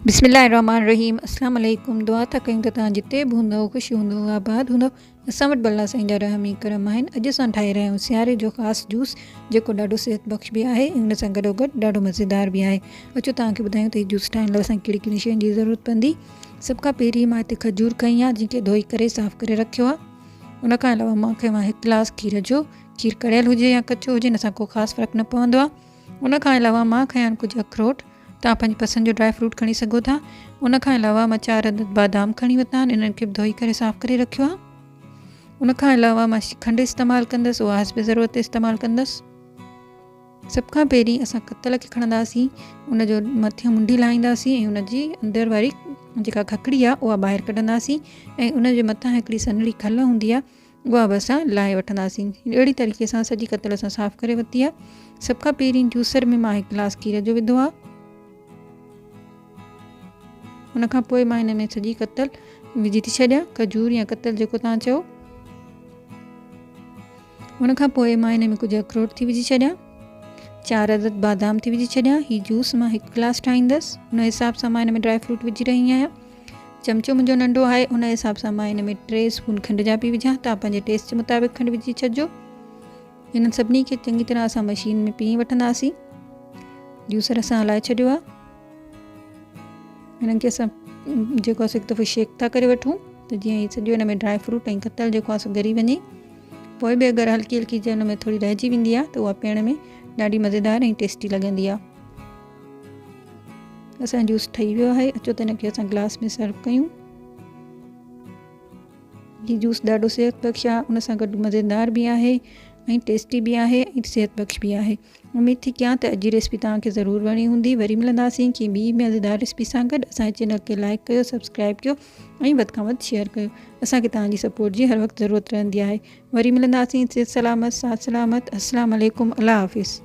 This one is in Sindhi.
بسم الله الرحمٰن الرحيم اسلام عليڪم دعا ٿا ڪيون ته توهان جتي به هوندؤ خوش هوندؤ آباد هوندؤ اسان وٽ به الله سائين جا رحم ئي ڪرم آهن اڄ اسان ٺاهي رهيا آهيون سياري جو خاص جوس جيڪو ڏاڍو صحت بخش به آهي ۽ ان سان گڏو گڏ ڏاڍو مزيدار به آهي اچو توهان کي ٻڌايون ته هي جوس ٺاهڻ لاء اسان کي ڪهڙي ڪهڙي شين جي ضرورت پوندي سڀ کان پهرين مان هتي کجور کنئي آهي جنهن کي ڌوئي ڪري صاف ڪري رکيو آهي ان کان علاوه مان کنيو آهي هڪ گلاس کير جو کير ڪڙيل هجي يا ڪچو هجي ان سان ڪو خاص فرق نه پوندو آهي ان کان علاوه مان کنيا آهن ڪجهه اخروٽ توهان پنهنجي پسند جو ڊرائي فروٽ کڻي سگهو ٿا. ان کان علاوه مان چار عدد بادام کڻي ورتا آهن انهن کي به ڌوئي ڪري صاف ڪري رکيو آهي. ان کان علاوه مان کنڊ استعمال ڪندس اها حسب ضرورت استعمال ڪندس. سڀ کان پهرين اسان ڪتل کي کڻنداسين ان جو مٿيان منڍي لاهينداسين ۽ ان جي اندر واري جيڪا ککڙي آهي اها ٻاهر ڪڍنداسين ۽ ان جي مٿان هڪڙي سنهڙي کل هوندي آهي اها به اسان لاهي وٺنداسين. اهڙي طريقي سان سڄي ڪتل اسان صاف ڪري ورتي آهي. سڀ کان پهرين جوسر ۾ مان هڪ گلاس کير جو وڌو آهي. ان کان پوء مان هن ۾ سڄي ڪتل وجهي ٿي ڇڏيان کجور يا ڪتل جيڪو توهان چئو. ان کان پوء مان هن ۾ ڪجهه اخروٽ ٿي وجهي ڇڏيان. چار عدد بادام ٿي وجهي ڇڏيان. هي جوس مان هڪ گلاس ٺاهيندس. ان حساب سان مان هن ۾ ڊرائي فروٽ وجهي رهي آهيان. چمچو منهنجو ننڍو آهي ان حساب سان مان هن ۾ ٽي اسپون کنڊ جا پي وجهان توهان پنهنجي ٽيسٽ جي مطابق کنڊ وجهي ڇڏجو هنن سڀني کي چڱي طرح اسان مشين ۾ پيهي وٺنداسين جوسر اسان هلائي ڇڏيو آهي هنن کي اسان جيڪو آهي هڪ دفعو شيڪ ٿا ڪري وٺون ته جيئن هي سڄو هن ۾ ڊرائي فروٽ ۽ ڪتل جيڪو آهي سو ڳري وڃي پوء به اگر هلڪي هلڪي جي هن ۾ ٿوري رهجي ويندي آهي ته اها پيئڻ ۾ ڏاڍي مزيدار ۽ ٽيسٽي لڳندي آهي اسان جوس ٺهي ويو آهي اچو ته هن کي اسان گلاس ۾ سرو ڪيون هي جوس ڏاڍو صحت بخش آهي ان سان گڏ مزيدار به آهي ۽ ٽيسٽي به آهي ۽ صحت بخش به آهي اميد ٿي ڪيان ته اڄ جي ريسپي توهان کي ضرور وڻي هوندي وري ملنداسين ڪنهن ٻي مزيدار ريسپي سان گڏ اسان جي چينل کي لائڪ ڪيو سبسڪرائب ڪيو ۽ وڌ کان وڌ شيئر ڪيو اسان کي توهان جي سپورٽ جي هر وقت ضرورت رهندي آهي وري ملنداسين صحت سلامت ساٿ سلامت السلام عليڪم الله حافظ.